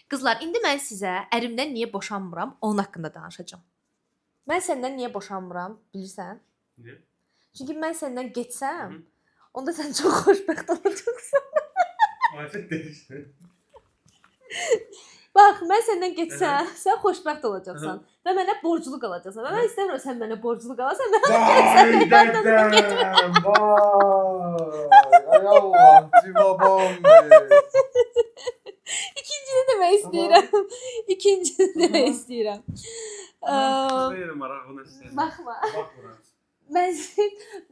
Qızlar, indi mən sizə ərimdən niyə boşanmıram, onun haqqında danışacağam. Mən səndən niyə boşanmıram, bilirsən? Niyə? Çünki mən səndən getsəm, Hı. onda sən çox xoşbəxt olacaqsan. Afet değişti. Bax, mən səndən getsəm, sən xoşbəxt olacaqsan və mənə borclu qalacaqsan. Və mən istəmirəm sən mənə borclu qalasan. Mən Vay dedem, vay. Ay Allah, civabam be. İkincini demək istəyirəm. İkincini demək istəyirəm. Verim marağını sizə. Baxma. Baxmıram.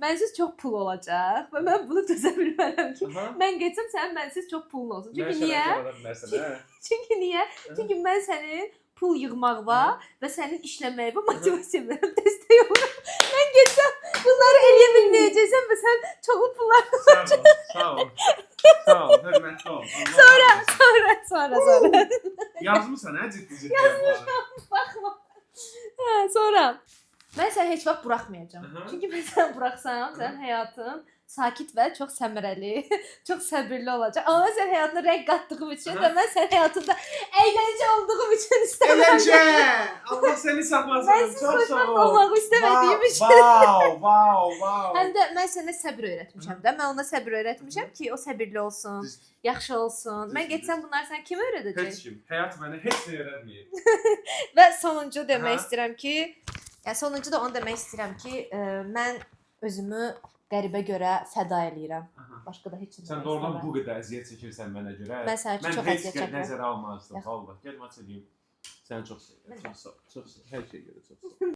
Mənsiz çox pul olacaq və mən bunu dözə bilmərəm ki, Aha. mən getsəm sənin mənsiz çox pulun olsun. Çünki Mən niyə? şərait yarada bilərsən, hə? Çünki niyə? Çünki mən sənin pul yığmaqla və sənin işləməyinə motivasiya verirəm, dəstək oluram. Mən getsəm bunları eləyə bilməyəcəksən və sən çoxlu pullar Sağ ol, sağ ol. Sağ ol, hörmətli ol. Sonra, sonra, sonra. Yazmısan hə ciddi ciddi. Yazmışam. Baxma. Hə, sonra mən səni heç vaxt buraxmayacağam. Aha. Çünki mən səni buraxsam, sənin həyatın sakit və çox səmərəli, çox səbirli olacaq. Amma mən sənin həyatına rəng qatdığım üçün Aha. və mən sənin həyatında əyləncə olduğum üçün istəmirəm. Əyləncə! Allah səni saxlasın. Mən siz Çox sağ xoşbəxt ol. olmağı istəmədiyim üçün. Wow, wow, wow. Həm də mən sənə səbir öyrətmişəm də. Mən ona səbir öyrətmişəm ki, o səbirli olsun, Düz- yaxşı olsun. Mən Düzdür, getsəm bunları sən kim öyrədəcək? Heç kim. Həyat mənə heç nə öyrətməyib. Və sonuncu demək Aha. istəyirəm ki, yəni sonuncu da onu demək istəyirəm ki, mən özümü qəribə görə fəda eləyirəm. Aha. Başqa da heç nə. Sən demək doğrudan istəmirəm. bu qədər əziyyət çəkirsən mənə görə. Mən sənin üçün Mən çox heç əziyyət qədər çəkirəm. nəzərə almazdım. Yox. Vallah, gəl maç eləyim. Səni çox sevirəm. Mən də. Çox sağ ol. Çox sağ ol. Hər şeyə görə çox sağ ol.